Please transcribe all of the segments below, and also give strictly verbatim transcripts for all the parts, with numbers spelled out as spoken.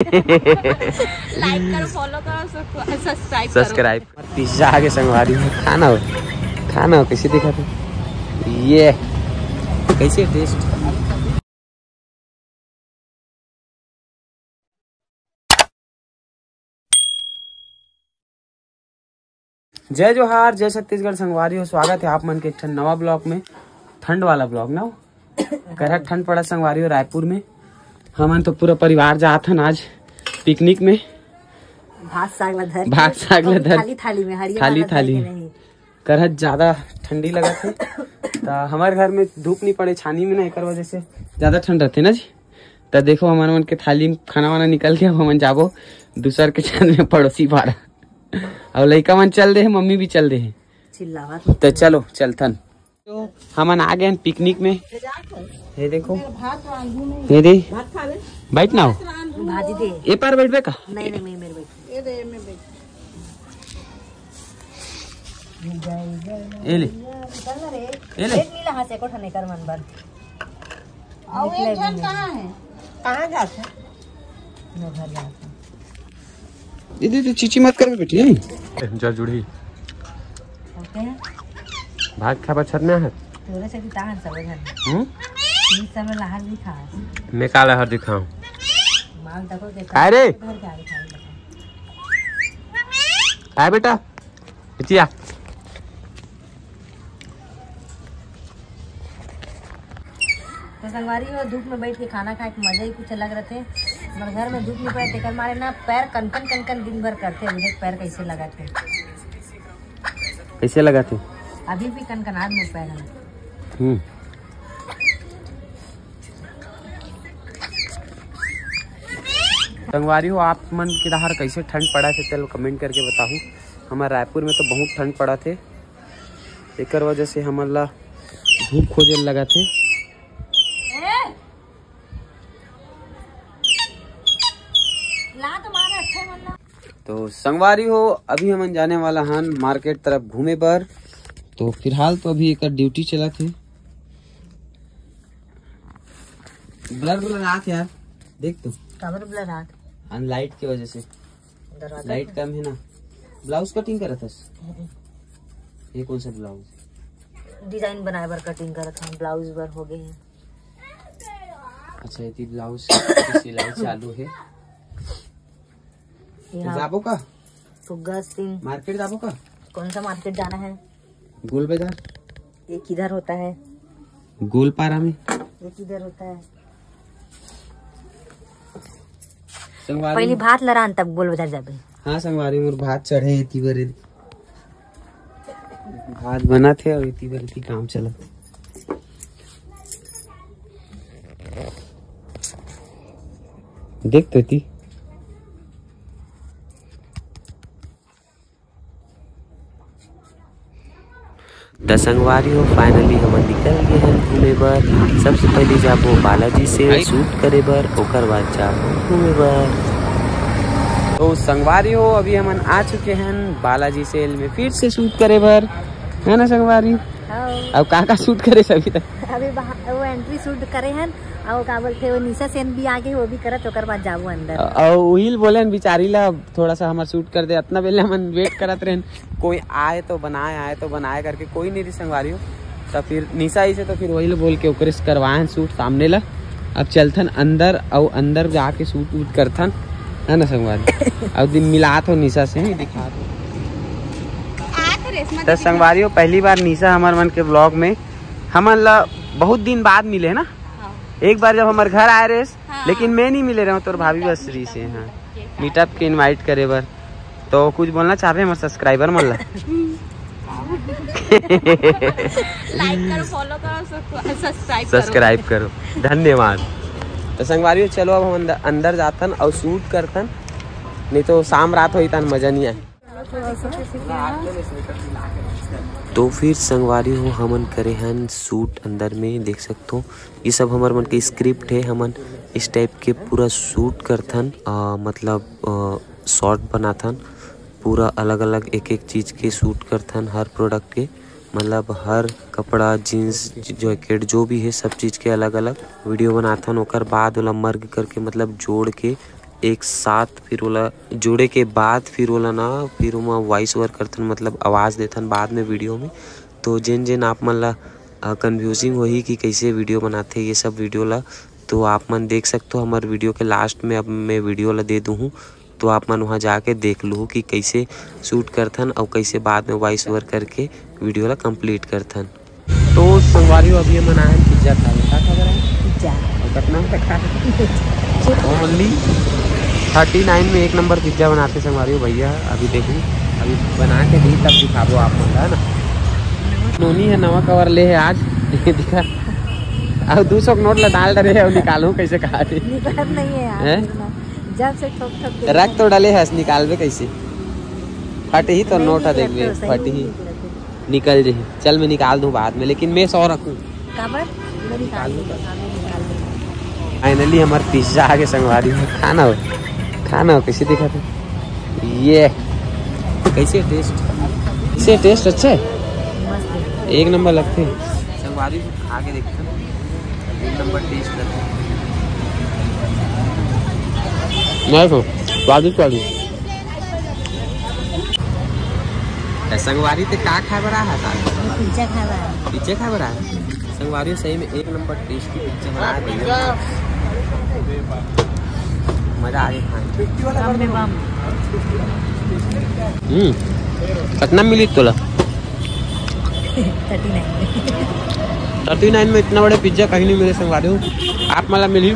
लाइक करो, फॉलो करो, सब्सक्राइब करो। सब्सक्राइब। पिज्जा आगे संगवारी हो, खाना हो, खाना हो, कैसे दिखा थे ये, कैसे टेस्ट। जय जोहार, जय छत्तीसगढ़ संगवारी हो, स्वागत है आप मन के एक ठन नवा ब्लॉग में। ठंड वाला ब्लॉग ना हो, करहक ठंड पड़ा संगवारी हो रायपुर में। हमन तो पूरा परिवार जात हन आज पिकनिक में। भात साग ला धर के, भात साग ला अउ धर, थाली, थाली में, हरिया थाली, वाला धर थाली के में। नहीं। करहक ज्यादा ठंडी लगत हे। त हमर घर में धूप नहीं पड़े छानी में ना, एकर वजह से ज्यादा ठंड रहते ना जी। त देखो हमर मन के थाली में खाना वाना निकल के अब हमन जाबो दूसर के छत में पड़ोसी पारा। अउ लइका मन चल दे हे, मम्मी भी चल दे हे। चिल्लावत। त चलो चलथन। तो हमन आ गए हैं पिकनिक में। ये देखो, ये दे, बैठ ना हो। भाजी दे। ये पार बैठबे का? नहीं, नहीं, मैं मेरे बैठ। ये ले। चल ना रे। ये ले। एक मिला हाँ से को ठने कर मन बर। अउ एक झन कहाँ है? कहाँ जात है? मैं घर जात हूँ। दीदी, तू चीची मत कर बेटी, हैं? ए, जा जुड़ी। ओके। भात खा बछत में है। तोरे से भी ताहन सब झन। हम्म? ई समय लहर भी खा। मैं का लहर दिखाऊं? माल तको के अरे! घर के आगे खा। काय बेटा? बिटिया। तो संगवारी हो, धूप में बैठ के खाना खाए के मजा ही कुछ अलग रहते। हमर घर में धूप नहीं पड़े, तेकर मारे ना पैर कनकन कनकन दिन भर करते, बुझे पैर कैसे लगत है। कैसे लगत है? अभी भी कनकनात में पैर है। हम्म। संगवारी हो, आप मन के डहार कैसे ठंड पड़ा थे, चलो कमेंट करके बताहू। हमर रायपुर में तो बहुत ठंड पड़ा थे, एकर वजह से हमन ला धूप खोजे लगा थे। तो संगवारी हो, अभी हमन जाने वाला हन मार्केट तरफ घूमे बर। तो फिलहाल तो अभी एकर ड्यूटी चलत हे। ब्लर ब्लर आत यार, देख तो। काबर ब्लर आत? अन लाइट के वजह से। दरवाजा लाइट पे। कम है ना। ब्लाउज कटिंग करत हस? हम्म। ये कौन सा ब्लाउज? डिजाइन बनाए बर कटिंग करत हन, ब्लाउज बर हो गए हैं। अच्छा, ये ब्लाउज की सिलाई चालू है। तो यहाँ जाबो का? फुग्गा सिंह। मार्केट जाबो का? कौन सा मार्केट जाना है? गोल बाजार। ये किधर होता है? गोलपारा में। ये किधर होता है? संगवारी पहली में। भात लरान तब गोल बाजार जाबे। हाँ संगवारी, मोर भात चढ़े एती बरे। भात बनत हे अउ एती बरे एती काम चलत हे। देख तो एती। त संगवारी हो, finally हमन निकल गए हैं घूमे बर। सबसे पहले जाबो बालाजी सेल shoot करे बर, ओकर बाद जाबो घूमे बर। तो संगवारी हो, अभी हमन आ चुके हैं बालाजी सेल में फिर से shoot करे बर, है ना संगवारी? हाँ। अब का का shoot करे अभी तक? अभी बाहर वो entry shoot करे हैं, अउ का बोलते वो निशा सेन भी आगे, वो भी करत, ओकर बाद जाबो अंदर। अउ उहिल बोले न बिचारी ला थोड़ा सा हमर shoot कर दे, अतना बेले हमन wait करत रहेन, कोई आए तो बनाए, आए तो बनाए करके कोई नहीं रही संगवारी हो। तो फिर निशा इसे तो फिर वही ला बोल के ओकरे से करवाए हैं shoot सामने ला। अब चलथन अंदर, अउ अंदर जाके shoot वूट करथन, है ना संगवारी? अब दिन मिलात हो निशा से, दिखात हो। तो संगवारी हो, पहली बार निशा हमर मन के vlog में, हमन ला बहुत दिन बाद मिले ना। हाँ। एक बार जब हमर घर आए रहे, हाँ। लेकिन मैं नहीं मिले रहूँ तोर भाभी बस रही से, हाँ। Meetup के invite करे बर। तो कुछ बोलना चाहबे हमर subscriber मन ला? Like करो, follow करो, subscribe करो। Subscribe करो। धन्यवाद। तो संगवारी हो, चलो अब हम अंदर, अंदर जाथन अउ shoot करथन, नहीं तो शाम रात होई तन मजा नहीं आए। तो फिर संगवारी हो, हमन करे हन shoot अंदर में, देख सकथो ये सब हमर मन के script है। हमन इस type के पूरा shoot करथन, अ, मतलब, अ, shot बनाथन, पूरा अलग-अलग एक-एक चीज के shoot करथन, हर product के, मतलब हर कपड़ा, jeans, jacket जो भी है सब चीज के अलग-अलग video बनाथन, ओकर बाद ओला merge करके मतलब जोड़ के एक साथ फिर ओला जोड़े के बाद फिर ओला ना, फिर ओमा वॉइस ओवर करथन, मतलब आवाज़ देथन बाद में वीडियो में। तो जेन जेन आप मन ला कन्फ्यूजिंग होही कि कैसे वीडियो बनाथे ये सब वीडियो ला, तो आप मन देख सकथो हमर वीडियो के लास्ट में। अब मैं वीडियो ला दे दूहूँ, तो आप मन वहाँ जाके देख लूहू कि कैसे शूट करथन और कैसे बाद में वॉइस ओवर करके वीडियो ला कंप्लीट करथन। तो संगवारी हो, अभी हमन आए हैं पिज्जा खाए। का खबर है? पिज्जा। और कितना तक खाए? ओनली थर्टी नाइन में एक नंबर पिज्जा बनाते संगवारी हो भैया। अभी देखू, अभी बना के दी तब दिखाबो आप मन ला, है ना। नोनी है, नवा कवर ले है आज। ये दिखा, अब दो सौ के नोट ला डाल डरे है, अब निकालू कैसे कहा थे? निकलत नहीं है यार, हैं? इतना। जब से ठोक ठोक के रख तो डाले है, निकालबे कैसे? फटे ही तो नहीं नोट है, निकलत देखबे, तो सही फटे नहीं ही। निकलत है। निकल जाही। चल, मैं निकाल दूँ बाद में, लेकिन मैं सौ रखूँ। काबर? मैं निकाल दूँ, सामने निकाल दूँ। फाइनली हमार पिज्जा आगे संगवारी हो, खाना हो, खाना हो, कैसे दिखा थे? ये कैसे टेस्ट? कैसे टेस्ट? अच्छे, मस्त है। एक नंबर लगते हैं। संगवारी हो, खा के देखते हैं, एक नंबर टेस्ट लगता है। नाइस हो, स्वादिष्ट, स्वादिष्ट। त संगवारी ते का खाए बर आए हस? पिज्जा खाए बर आए। पिज्जा खाए बर आए? संगवारी सही में एक नंबर टेस्टी पिज्जा बना है भैया। मजा आ गया खाए में। बम में बम। हम्म, कितना मिली तोला? Thirty nine. थर्टी नाइन में इतना बड़े पिज्जा कहीं नहीं मिले संगवारी हो। आप मला मिली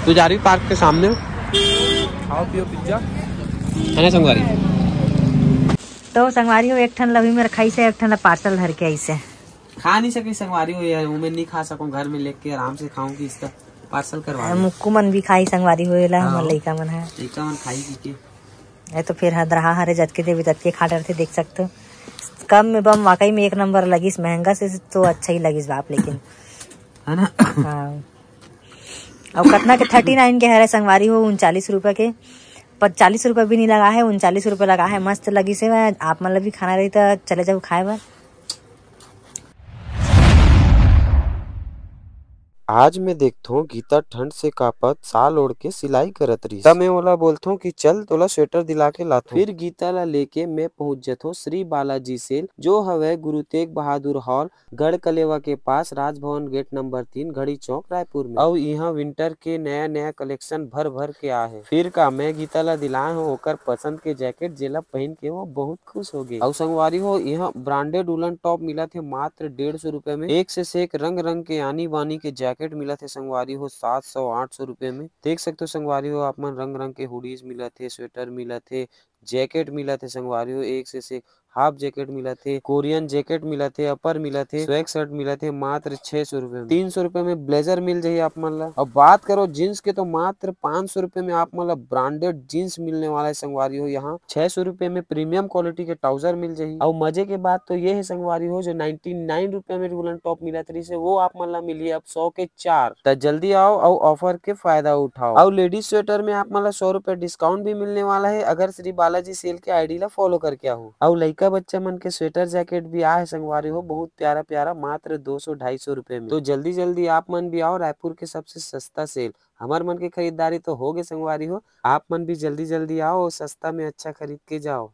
पुजारी पार्क के सामने। खाओ पियो पिज्जा। है ना संगवारी? तो संगवारी हो, एक ठन लवी मेर खाइसे, एक ठन ला पार्सल धर के आइसे। खा नहीं सके संगवारी हो, ये मैं नहीं खा सकूं, घर में लेके आराम से खाऊंगी इसका। पार्सल करवा अरे, दे। मुक्कू मन भी खाई संगवारी हो, एला हमर हाँ। लइका मन है। लइका मन खाई पी के। ये तो फिर हदरहा हरे, जतके देवी ततके खा डरथे, देख सकते हो। कम में बम वाकई में एक नंबर लगिस, महंगा से तो अच्छा ही लगिस बाप, लेकिन है ना? हाँ। अब कितना के थर्टी नाइन के हरे संगवारी हो, उनचालीस रुपये के, पर चालीस रुपये भी नहीं लगा है, उनचालीस रुपये लगा है। मस्त लगिस है, आप मन ला भी खाना रही तो चले जाओ खाए बर। आज मैं देखथों गीता ठंड से कांपत साल ओढ़ के सिलाई करत रहिस। त मैं ओला बोलथों कि चल तोला स्वेटर दिला के लाथों। फिर गीता ला लेके मैं पहुंच जथों श्री बालाजी सेल, जो हवय गुरु तेग बहादुर हॉल, गढ़ कलेवा के पास, राजभवन गेट नंबर तीन, घड़ी चौक, रायपुर में। अउ इहां विंटर के नया नया कलेक्शन भर भर के आए हे। फिर का मैं गीता ला दिलाए हों ओकर पसंद के जैकेट, जेला पहन के वो बहुत खुश हो गे। अउ संगवारी हो, इहां ब्रांडेड वूलन टॉप मिलत हे मात्र डेढ़ सौ रुपए में। एक से सेक रंग रंग के आनी बानी के जैकेट मिलत हे संगवारी हो, सात सौ आठ सौ रुपए में। देख सकते हो संगवारी हो, आप मन रंग रंग के हुडीज मिलत हे, स्वेटर मिलत हे, जैकेट मिलत हे संगवारी हो, एक से सेक हाफ जैकेट मिलत हे, कोरियन जैकेट मिलत हे, अपर मिलत हे, स्वैग शर्ट मिलत हे मात्र छह सौ रुपए में। तीन सौ रुपए में ब्लेजर मिल जाही आप मन ला। अब बात करो जींस के, तो मात्र पाँच सौ रुपए में आप मन ला ब्रांडेड जींस मिलने वाला है संगवारी हो। यहाँ छह सौ रुपए में प्रीमियम क्वालिटी के ट्राउजर मिल जाही। अउ मजे के बात तो ये है संगवारी हो, जो नाइनटी नाइन रुपए में वूलन टॉप मिलत रहिस हे, वो आप मन ला मिली अब सौ के चार। त जल्दी आओ अउ ऑफर के फायदा उठाओ। अउ लेडीज स्वेटर में आप मन ला सौ रुपए डिस्काउंट भी मिलने वाला है, अगर श्री बालाजी सेल के आईडी ला फॉलो करके आओ। अउ लइका बच्चा मन के स्वेटर जैकेट भी आ है संगवारी हो, बहुत प्यारा प्यारा, मात्र दो सौ ढाई सौ रुपए में। तो जल्दी जल्दी आप मन भी आओ, रायपुर के सबसे सस्ता सेल। हमर मन के खरीदारी तो हो गे संगवारी हो, आप मन भी जल्दी जल्दी आओ और सस्ता में अच्छा खरीद के जाओ।